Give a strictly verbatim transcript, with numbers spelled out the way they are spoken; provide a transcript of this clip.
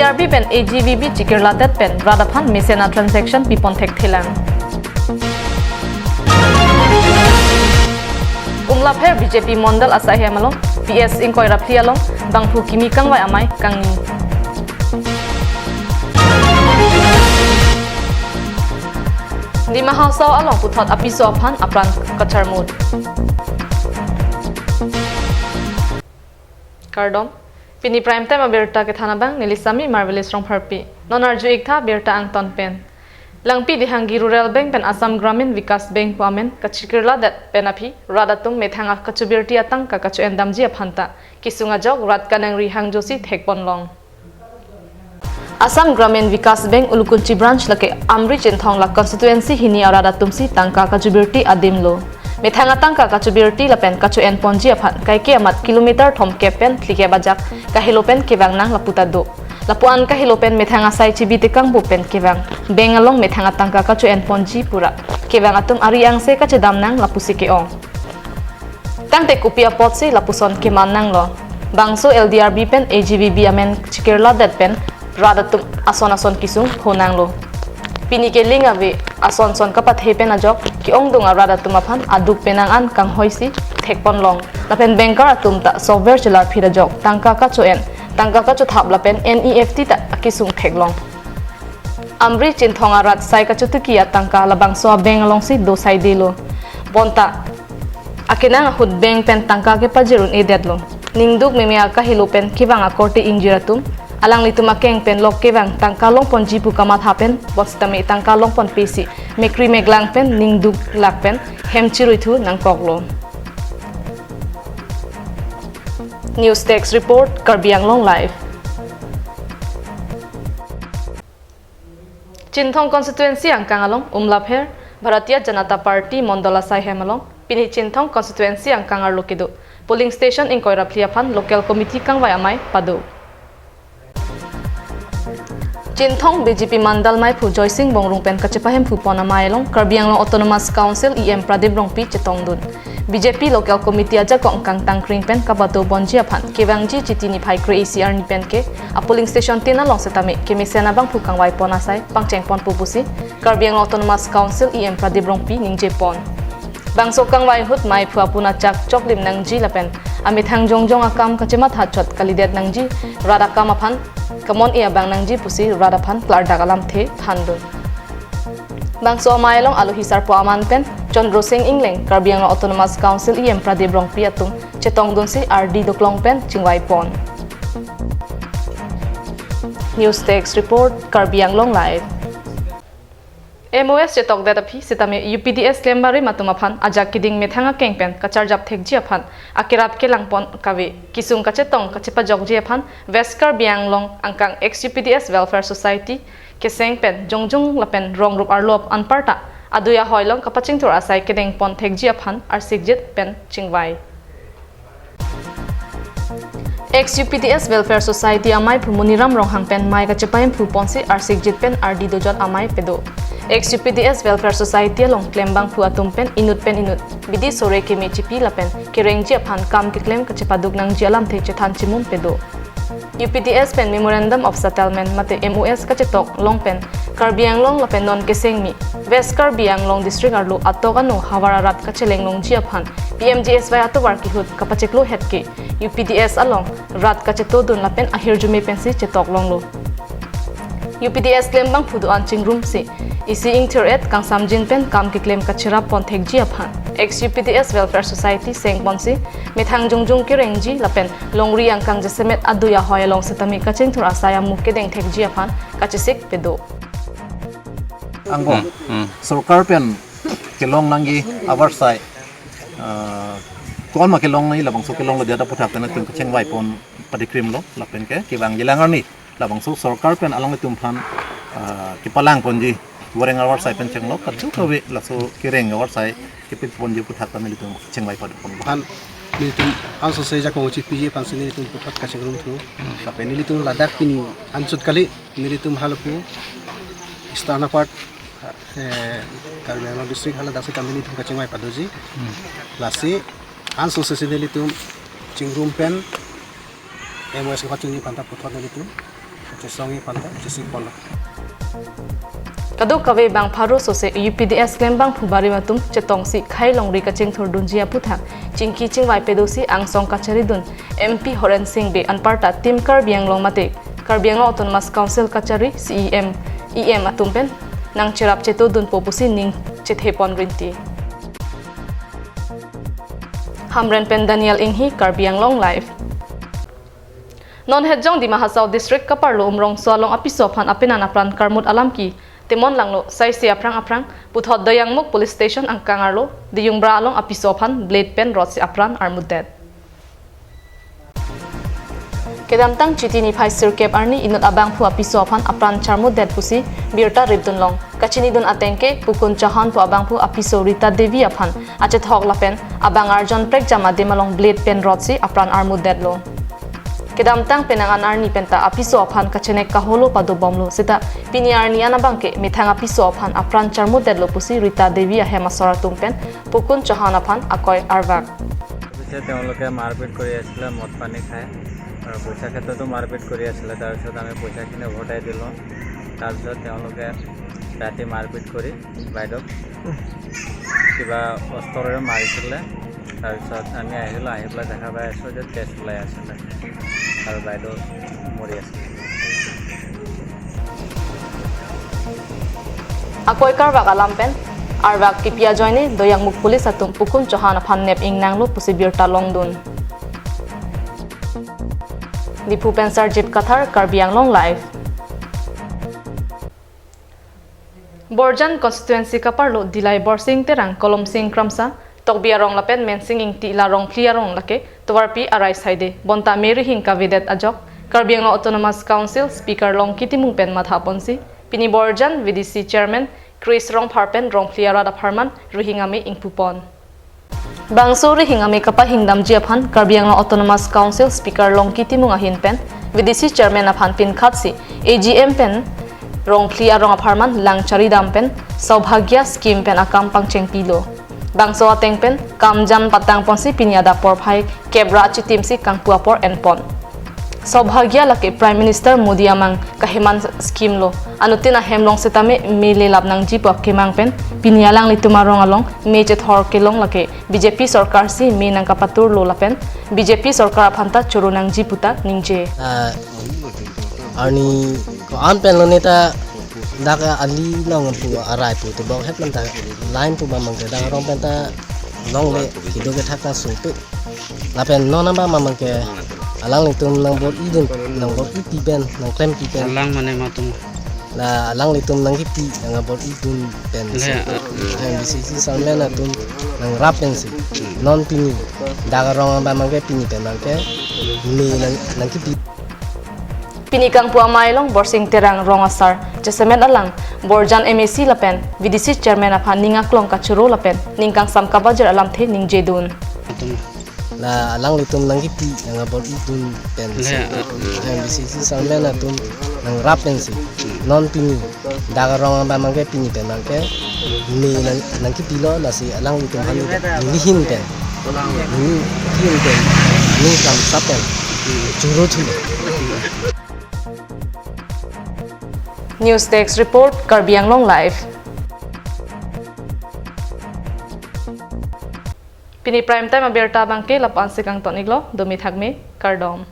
R B pen A G V B chikirladet pen rat aphan mesen a-transaction pipon thekthelang. Umlapher B J P Mondal asai hem along P S ingkoi ra phli along bangphu kimi kangvai amei kangni. Dima Hasao along puthot apiso aphan apran kacharmut. Kardom. Pini Prime Time abirta kethan abang neli Sami Marvelous Rongpharpi. Non arju-ik tha birta angton pen. Langpi Dehangi Rural Bank pen Assam Gramin Vikas Bank pu amen kachikirladet pen aphi rat atum methang kachubirti atangka kacho-en damji aphan ta kesung ajok rat kanangri hangjosi thekponlong. Assam Gramin Vikas Bank Ulukunchi Branch lake Amri Chinthong la constituency hini arat atumsi tangka kachubirti adimlo. Methang atangka kachubirti lapen kacho-en ponji aphan kaike amat kilometer thomkep pen phlikep ajak kahelo pen kevang nang lapu ta do. Lapu-an kahelo pen methang asai chibi tekangbo pen kevang. Bank along methang atangka kacho-en ponji pura kevang atum ari angse kachedam nang lapusi ke-ong. Tangte kopi apotsi lapuson keman nanglo. Bangso L D R B pen A G V B amen chikirladet pen rat atum ason ason kesung ho nanglo. Pini ke ling ave ason son kapathe pen ajok ke-ongdung arat atum aphan aduk penang an kanghoisi thekponlong. Lapen banker atum ta software chelarphit ajok tangka kacho-en, tangka kachothap lapen N E F T ta akesung theklong. Amri Chinthong arat sai kachotuki atangka labangso a-bank alongsi do saidelo. Bonta akenang ahut bank pen tangka kepajir un-edetlo. Ningduk meme akahelo pen kevang akorte ingjir atum alanglitum akeng pen lok kevang tangka longponji pu kamatha pen bonsitame tangka longponpesi mekri meklang pen ningduk lak pen hem chiruithu nangkoklo. News Desk Report, Karbi Anglong Live. Chinthong constituency angkang along Umlapher Bharatiya Janata Party Mondal asai hem along pini Chinthong constituency angkang arlo kedo polling station ingkoi ra phli aphan local committee kangvai amei pado. Chinthong B J P Mondal meiphu Joysing Bongrung pen kachepahemphu pon amei along Karbi Anglong Autonomous Council E M Pradip Rongpi chetongdun. B J P local committee ajakong kangtangkring pen kapado ponji aphan kevangji Chiti niphai kre-isi arni pen ke a-polling station tin along setame kemesen abangphu kangvai pon asai pangcheng ponpo pusi Karbi Anglong Autonomous Council E M Pradip Rongpi ningje pon. Bangso kangvai ahut meiphu apun achak choklim nangji lapen amethang jongjong akam kachematha chot kalidet nangji, rat akam aphan kamon-e abang nangji pusi rat aphan klardak alamthe thandun. Bangso amei along alohi sarpo aman pen Chandra Sing Engleng, Karbi Anglong Autonomous Council E M Pradip Rongpi atum chetongdunsi ardi doklong pen chingvai pon. News Desk Report, Karbi Anglong Live. M O S chetokdet aphi setame U P D S klem barim atum aphan ajak keding methang akeng pen kacharjap thekji aphan akerap kelang pon kave kesung kachetong kachepajokji aphan West Karbi Anglong angkang ex U P D S Welfare Society keseng pen jongjong lapen rongrup arlo anparta adui ahoi along kapachingthur asai kedeng pon thekji aphan arsikjit pen chingvai. Ex U P D S Welfare Society ameiphu Muniram Ronghang pen mei kachepahemphu ponsi arsikjit pen ardi dojot amei pado. Ex U P D S Welfare Society along klembangphu atum pen inut pen inut bidi sore keme chipi lapen kerengji aphan kam keklem kachepaduk nangji alamthe chethan chimum pado. U P D S pen Memorandum of Settlement mate M O S kachetok long pen Karbi Anglong lapen non kesengmi West Karbi Anglong District arlo atok ano havar arat kacheleng longji aphan P M G S Y atovar kehut kapacheklo het ke U P D S along rat kachetodun lapen ahirjume pensi chetok longlo. U P D S klembangphu do-an chingrumsi isi ingthir-et kangsamjin pen kam keklem kacherap pon thekji aphan ex U P D S Welfare Society seng ponsi methang jongjong kerengji lapen longri angkang jasemet adui ahoi along setame kachingthur asai amu kedeng thekji aphan kachesik pado. Angbong, hmm, hmm, sorkar pen kelong nangji avarsai, ah, kon ma kelong nangji labangso kelongledet aputhak pen atum kachingvai pon padikrimlo lapen ke kevangjilang arni labangso sorkar pen alanglitum aphan, ah, kepalang ponji, voreng avarsai pen chenglo kadokave laso kereng avarsai kepi ponji aputhak ta nelitum chingvai paduk pon. Aphan nelitum anso se ajakong chipiji aphansi nelitum puthot kachingrumthu. Lapen nelitum ladak pini anchot kali, nelitum halapu Eastern Part, eh, Karbi Anglong District hala dak setame nelitum kachingvai padoji. Hmm. Lasi anso se nelitum chingrum pen M O S kepachunji aphanta puthot nelitum Chesong-i panta chesik ponlo. Kadokave bang pharo sose U P D S klembang phu barim atum chetongsi khei longri kachingthurdunji aputhak chingki chingvai pedosi angsong kacharidun M P Horen Sing Bey anparta Team Karbi Anglong mate Karbi Anglong Autonomous Council kachari C E M, E M atum pen nangcherap chetodunpo pusi ning chethepon rinti. Hamren pen Daniel Inghi, Karbi Anglong Live. Non hetjong Dima Hasao District kaparlo Umrongso along apiso aphan apenan apran karmut alam ki temon langlo. Saisi aphrang aphrang puthot Doyangmukh Police Station angkang arlo Diyungbra along apiso aphan blade pen rod si apran armutdet. Kedamtang Chiti niphai sirkep arni inut abangphu apiso aphan apran charmutdet pusi birta ripdunlong. Kachinidun ateng ke Pukun Chauhan pu abangphu apiso Rita Devi aphan achethok lapen abang arjon prekjam adim along blade pen rod si apran armutdetlo. Kedamtang penang an arni penta apiso aphan kachenek kaholo padobomlo seta pini arni an abangke methang apiso aphan apran charmutdetlo pusi Rita Devi ahem asor atum pen Pukun Chauhan aphan akoi arvak. পিছে তেওঁলোকে মাৰপিট কৰি আছিলে, মদ পানী খায় আৰু পইচা ক্ষেত্ৰতো মাৰপিট কৰি আছিলে। তাৰপিছত আমি পইচাখিনি উভতাই দিলোঁ। তাৰপিছত তেওঁলোকে ৰাতি মাৰপিট কৰি বাইদেউক কিবা অস্ত্ৰৰে মাৰিছিলে। তাৰপিছত আমি আহিলোঁ, আহি পেলাই দেখা পাই আছোঁ যে তেজ ওলাই আছিলে আৰু বাইদেউ মৰি আছিলে। Akoi karvak alam pen arvak kipi ajoine Doyangmukh Police atum Pukun Chauhan aphan nep ingnanglo pusi birta longdun. Diphu pen Sarjip Kathar, Karbi Anglong Live. Borjan constituency kaparlo Dilai Borsing Terang, Kolomsing Kramsa, Tokbi arong lapen Mensing Ingti la Rongphli arong lake tovarpi arai saide bonta me rihing kavedet ajok Karbi Anglong Autonomous Council Speaker Longki Timung pen mathaponsi pini Borjan V D C Chairman Chris Rongphar pen Rongphli arat apharman rihing ame ingpupon. Bangso rihing ame kapahingdamji aphan Karbi Anglong Autonomous Council Speaker Longki Timung ahin pen V D C Chairman aphan pinkhatsi A G M pen Rongphli arong apharman lang charidam pen Saubhagya scheme pen akam pangchengpilo. Bangso ateng pen kamjam patangponsi pini adap porphai kep ra achitimsi kangpu apor enpon. Saubhagya lake Prime Minister Modi amang kaheman scheme lo. Anuttin ahem along setame me lelap nangji pu akemang pen pini alanglitum arong along me chethor kelong lake B J P sorkar si me nangkapaturlo lapen B J P sorkar aphanta choro nangji puta ningje. Ah, arni ko-an pen lo neta dak ali along pu arai pu tebok het manta line pu bang mangke dak arong penta longle kedo kethak ta sungpe. Lapen non abang mangke alanglitum nangbor-idun, nangbor-ipi pen, nangklempi pen. Alang mane matum. La alanglitum nangkipi, nangbor-idun pen. Le, si. Ah, ah. Yang B C C Chairman atum nangrap pensi. Hmm. Non pini dak arong abang mangke pini pen mangke me nang, nangkipi. Pini kangpu amei along Borsing Terang rong asar jasemet alang Borjan M A C lapen V D C Chairman aphan ning aklong kachoro lapen ning kangsam kabajir alamthe ningjedun. La alanglitum nangkipi, nangbor-idun pen. Le, si. Ah, ah. Yang B C C Chairman atum nangrap pensi. Non pini dak arong abang mangke pini pen mangke me nang, nangkipilo lasi alanglitum aphan nelihin pen, nelihin pen, ning kangsam pen choro thulo. News Desk Report, Karbi Anglong Live. Pini prime time abirta abangke lapu-an si kangton-iklo, domi thakme, kardom.